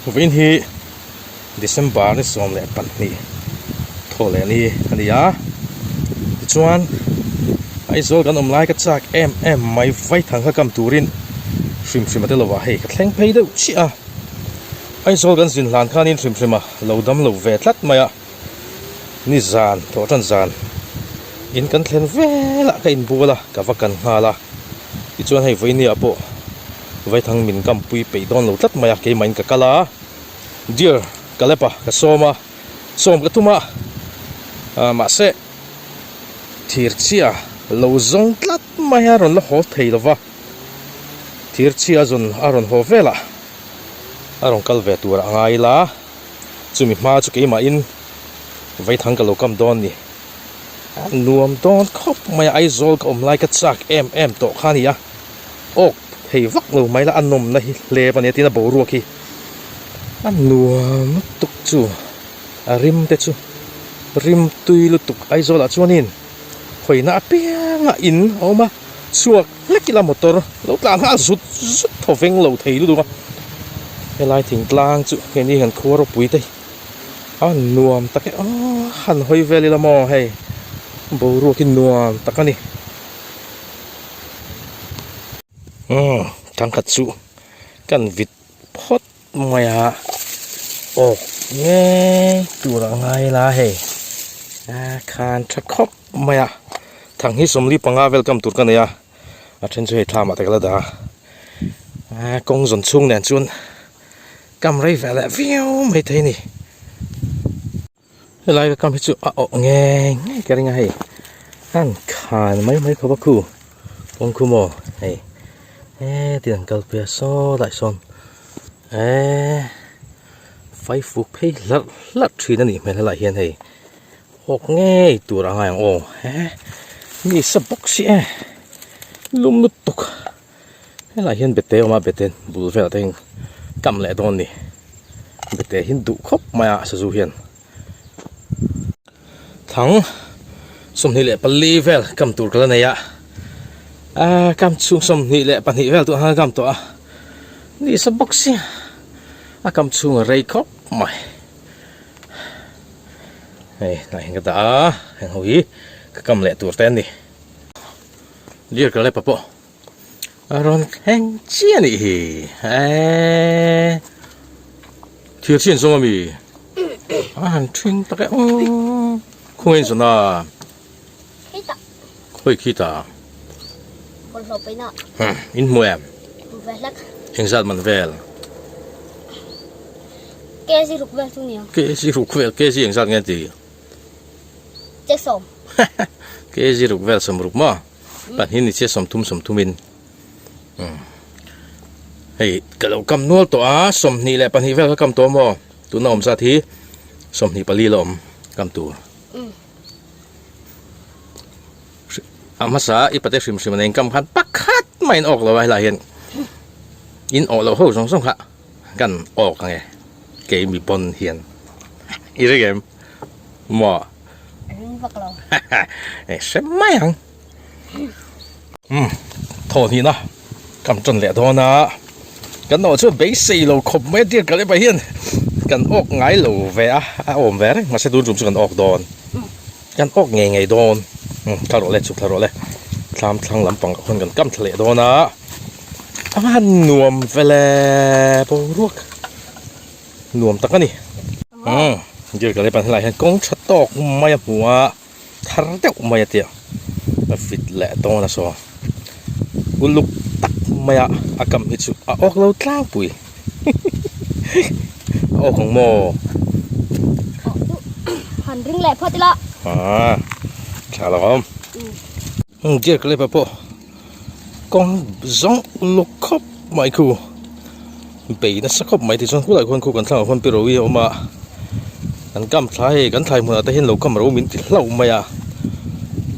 Vawiin hi December ni 12 thaw leh ni a ni a, tichuan Aizawl kan awm lai ka chak em em mai vaithang kha kam turin hrim hrim a tel lovah hei ka thleng phei deuh chiah a, Aizawl kan zin hlan khanin hrim hrim a lo dam lo ve tlat mai a. Ni zan thawh tan zan in kan thlen velah ka inbual a ka va kan nghal a tichuan hei vawinia pawh vaithang min kampui peih dawn lo tlat mai a keimah in ka kal a dear ka lep a ka sawm a sawm ka tum a ah mahse thir chhia lo zawng tlat mai a rawn la haw thei lo va thir chhia zawn a rawn haw velah a rawn kal ve tur a ngai ila. Chumi hma chu keimahin vaithang ka lo kam dawn ni. A nuam dawn khawp mai a, Aizawl ka awm lai ka chak em em tawh kha a ni a. Awk thei vak lo mai la, a nawmna hi hlep a nia tin a boruak hi a nuam lutuk chu a rim te chu rim tui lutuk Aizawlah chuanin hawina apianga in a awm a, chhuak hlek ila motor lo tlan nghal zut zut thaw veng lo thei lutuk a helai thingtlang chu heni han khua ropui te a nuam tak e aw han hawi vel ila maw hei boruak hi nuam tak a ni umm thangkhat chu kan vit phawt mai a awk ngei tur a ngai la hei a khan tha khawp mai a thang hi 45 vel kam tur ka nei a a then chu hei thlamah te ka la dah a a kawng zawn chhung nen chuan kam rei ve leh viau mai thei a ni helai ka kam hi chu a awh ngei ngei ka ring a hei an khan mai mai khawp a khu kawng khu maw hei heti an kal phei a saw lai sawn eee faifuk phei hlarh hlarh thin a nih hmel helaiah hian hei. Awk ngei tur a ngai ang aw he mi sa bawk si e lum lutuk helaiah hian bete a awm a bete bul velah te hian kam leh dawn a ni bete hi duh khawp mai a sazu hian thang 24 vel kam tur ka la nei a ah kam chhung 22 vel tûr ang kam tawh a ni sa bawk si a kam chhung a rei khawp mai. Hei hnah hian ka dah a heng ho hi ka kam leh tur te an ni deer ka lepa pawh a rawn thleng chiah a nih hi eee thir chi an zawng ami a han ṭhing tak e aww khawnge in zawn a khawi khi ta in hmu em engzat man vel. Kg ruk vel chu nia. Kg ruk vel kg engzat nge ti? Che sawm. Kg ruk vel sawm ruk maw? Pahnih ni che 30 30 in. Hei ka lo kam nual tawh a 22 vel ka kam tawh maw? Tuna awm zat hi 24 la awm kam tur. A hmasa i pate hrim hrim a nei kam khan pakhat mai in awk lo a helaiah hian in awh loh ho zawng zawng kha kan awk ang e kei mi pawn hian i ring em maw ring vak lo e hre mai ang um thaw hnihna kam tan leh dawn a kan awh chuan beisei lo khawp mai a tir ka leh hian kan awk ngai lo ve a a awm ve reng mahse tun tum chu kan awk dawn kan awk ngei ngei dawn um thla rawh le chhuk thla rawh le thlam thlang lampang ah khawn kan kam thla leh dawn a. A han nuam vele boruak nuam tak a ni umm dear ka lepan helaiah hian kawng tha tawk mai a hmu a thar deuh mai a tia a fit leh dawn a saw uluk tak mai a a kam hi chu a awk lo tlangpui a awk ang maw han ring leh phawt ila ah tha lo awm dear ka lepa pawh. Kawng zawng luk khawp mai khu bei nasa khawp mai tichuan khulai khuan khu kan thlangah khuan pi ro hi a awm a kan kam thla hei kan thlai hmunah te hian lo kam ro min ti hlauh mai a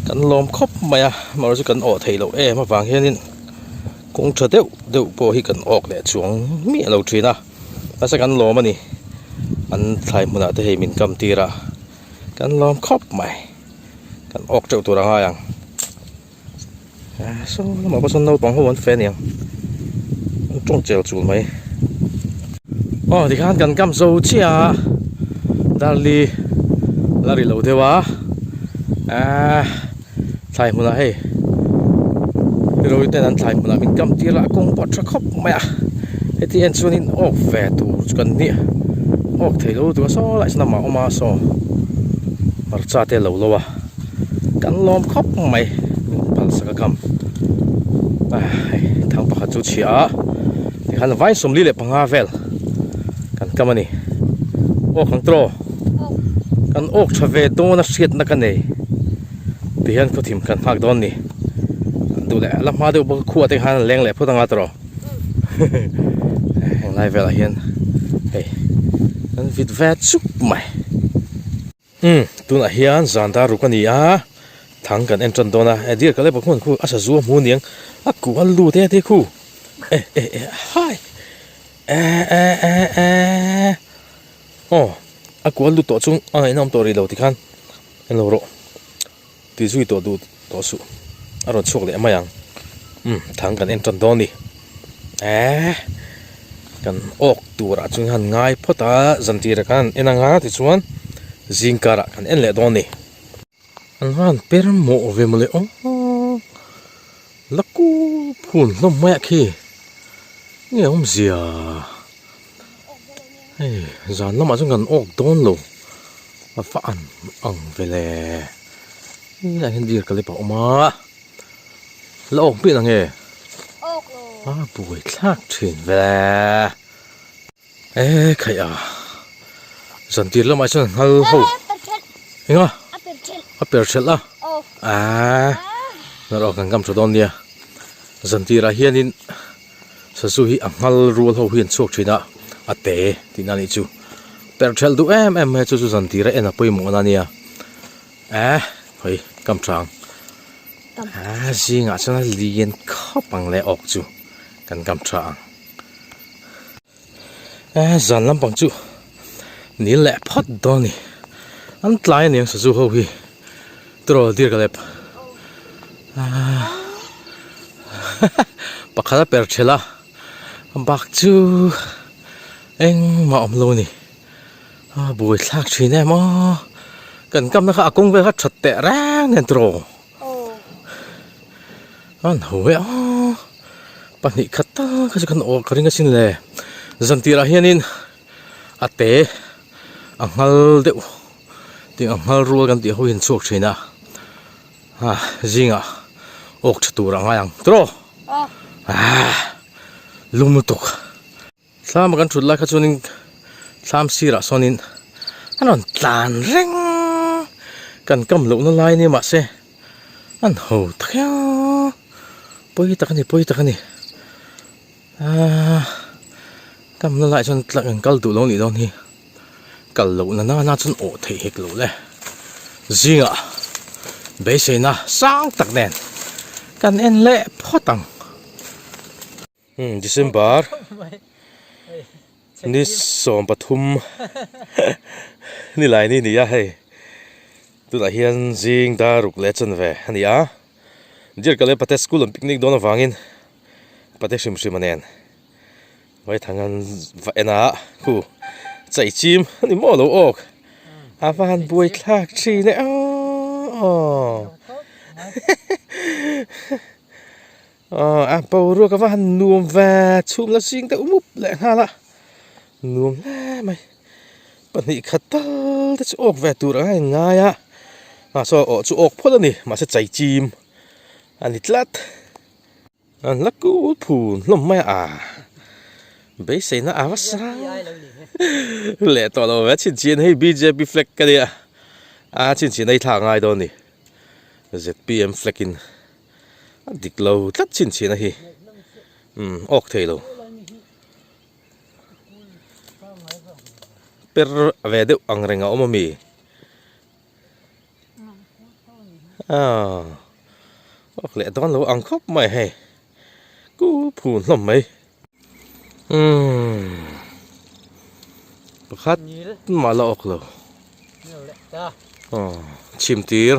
kan lawm khawp mai a amaherawhchu chu kan awh theih loh em avang hianin kawng tha deuh deuh pawh hi kan awk leh chuang miah lo thin a nasa kan lawm a ni an thlai hmunah te hei min kam tir a kan lawm khawp mai kan awk teuh tur a ngai ang. Saw lamah pawh sawn naupang ho an fe aniang an tawng chel chul mai. Aw tikhan kan kam zo chiah a Darli la ri lo deuh a ahh thlai hmunah hei Hero ten an thlai hmunah min kam tir a kawng pawh a tha khawp mai a heti en chuanin awk ve tur chu kan nih awk thei lo tur a saw lai sawn amah a awm a saw hmarcha te a lo lo a kan lawm khawp mai min phal sak a kam ah hei thang pakhat chu chhia a tikhan vai 45 vel kan kam a ni awk ang tawh kan awk tha ve dawn a hriatna ka nei tihian khawthim kan nghak dawn a ni duh leh la hma deuh bawk a khuah te khan a leng leh phawt anga tawh heng lai velah hian hei an vit ve chuk mai. Umm tunah hian zan dar ruk a ni a thang kan en tan dawn a e dear ka lep khuan khu a sazu a hmu aniang a kual lut e te khu e e e hai e e e e aw a kual lut tawh chung a ngaihna awm tawh rih lo tikhan en lo rawh. Ti zui tawh duh tawh suh a rawn chhuak leh mai ang umm thang kan en tan dawn a ni eehh kan awk turah chuan han ngai phawt a zan tirah khan han en ang a tichuan zing karah kan en leh dawn a ni an va han per mawh ve mawle aw la kup hun hlawm mai ah khi nge awmzia hei zan lamah chuan kan awk dawn lo. A va an ang ve le helaiah hian deer ka lep a awm a la awk piah ang e a buai thlak thin ve e khaih a zan tir lamah chuan nghal ho eng a a per thelh a aaa nar awk kan kam tha dawn nia zan tirah hianin Sazu hi a nghal rual ho hi an chhuak thin a, a te tihna a nih chu. Perh thelh duh em em mai a chu chu zan tira en a pawimawh na a nia. Eh hawi kam tha ang. Ah zingah chuan a lian khawp ang leh awk chu kan kam tha ang. Eh zan lampang chu nil leh phawt dawn a ni. An tlai a niang sazu ho hi. Tiraw dir ka lep. Ah pakhat a per thelh a bak chu engmah awm lo a ni. A buai thlak thin em aw. Kan kamna kha a kawng vel kha that teh reng nen tiraw. An ho e aw pahnih khat tak kha chu kan aw ka ring asin le zan tirah hianin a te a nghal deuh tih ang nghal rual kan tih ho hi an chhuak thin a ah zingah awk tha tur a ngai ang tiraw ah lung lutuk thlam a kan thut lai kha chuanin thlam sirah sawnin an rawn tlan reng kan kam lohna lai a ni mahse an ho tak e aw pawi tak a ni pawi tak a ni ah kamna laiah chuan an kal duh lo a nih dawn hi. Kal loh na nana chuan awh theih hek loh le. Zingah beiseina sang tak nen kan en leh phawt ang. Umm December ni 13 ni lai ni ni a hei tunah hian zing dar ruk leh chanve a ni a. Dirkale Pate School an picnic dawn avangin Pate hrim hrim a nen. Vaithang an va en a khu chai chim a ni maw lo awk a va han buai thlak thin e aww aw a boruak a va han nuam ve chhum la zing deuh mup leh nghal a nuam hle mai pahnih khat tal te chu awk ve tur ang a inngai a mahse aw chu awk phawt a ni mahse chai chim a ni tlat. An la kul phun hlawm mai a beiseina a va sang leh tawh lo ve chhinchhian hei bjp flag ka nia a chhinchhian a i thlak ngai dawn a ni zpm flag in a dik lo tlat chhinchhian a hi umm awk thei lo per ve deuh ang reng a awm ami. Aaa awk leh dawn lo ang khawp mai hei ku phun hlawm mai umm pakhat mah la awk lo aw chhim tir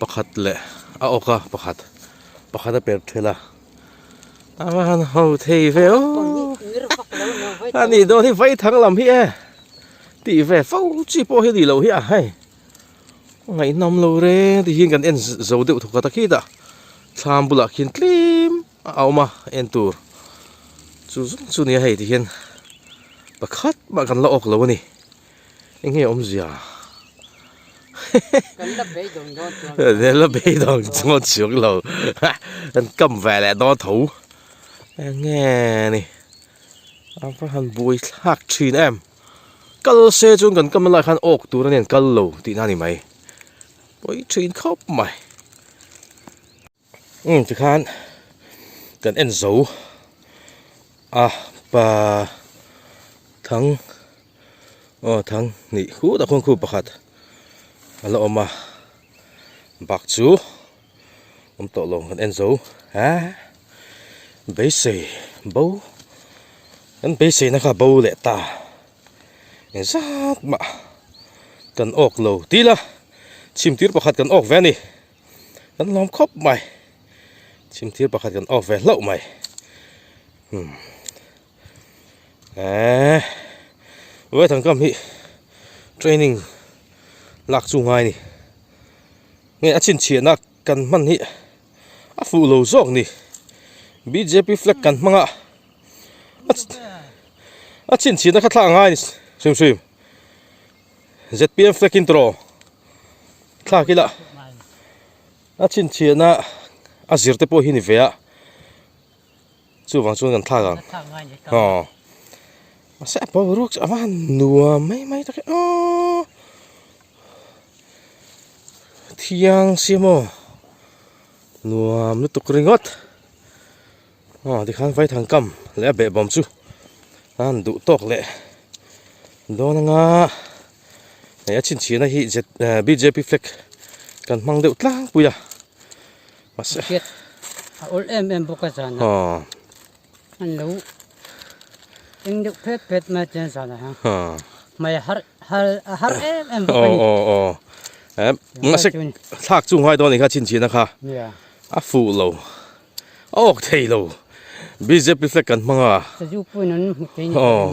pakhat leh a awk a pakhat pakhat a per thel a a va han ho thei ve aw. A nih dawn hi vaithang lam hi e tih ve fo chi pawh hi a nih loh hi a hei ngaihnawm lo reng ti hian kan en zo deuh thawk a ta khi dah thlam bulah khian tlem a awm a en tur chu zawng chu nia hei ti hian pakhat mah kan la awk lo a ni eng nge awmzia Kan la beidawng dawn chuang lo. La beidawng chuang chuang lo. Kan kam ve leh dawn tho. Eng nge ni. A va han buai thlak thin em. Kal se chuan kan kam lai khan awk tur a nen kal lo tihna a ni mai. Pawi thin khawp mai. Umm tikhan kan en zo a pa thang aw thang hnih khut a khuan khu pakhat a la awm a bak chu awm tawh lo kan en zo a beisei bo kan beisei na kha bo leh ta engzat mah kan awk lo tih la chhimtir pakhat kan awk ve a ni. Kan lawm khawp mai chhim thil pakhat kan off ve hlauh mai umm eee vaithangkam hi training lak chu ngai ni nge a chhinchhiahna kan hman hi a fuh lo zawk ni bjp flag kan hmang a a chhinchhiahna kha thlak a ngai ni hrim hrim. Zpm flag in tawh thlak ila a chhinchhiahna a zir te pawh hi ni ve a chuvang chuan kan thlak ang aw mahse a boruak chu a va han nuam mai mai tak e aww thiang sia maw nuam lutuk ringawt Aw tikhan vaithang kam leh a behbawm chu a han duh tawk leh dawn anga hei a chhinchhiahna hi Z bjp flag kan hmang deuh tlangpui a mahse Hriat a awl em em bawk a zan ah aw an lo eng deuh phet phet mai chuan zan ah hian hmai a har har a har em em bawk a ni aw aw aw mahse thlak chu ngai dawn a ni kha chhinchhiahna kha a fuh lo. A awk thei lo. Bjp flag kan hmang a. Sazu pawhin an hmu thei ni. Aw.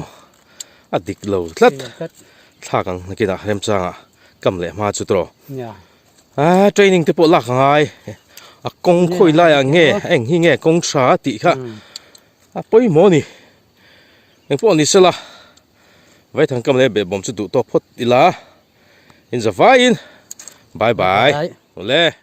A dik lo tlat. Thlak ang nakinah remchangah kam leh hma chu tawh. A training te pawh lak a ngai. A kawng khawi laiah nge eng hi nge kawng tha tih kha a pawimawh a ni. Engpawh ni sela Vaithang kam leh behbawm chu duh tawk phawt ila. Inzavaiin bye bye. Awle.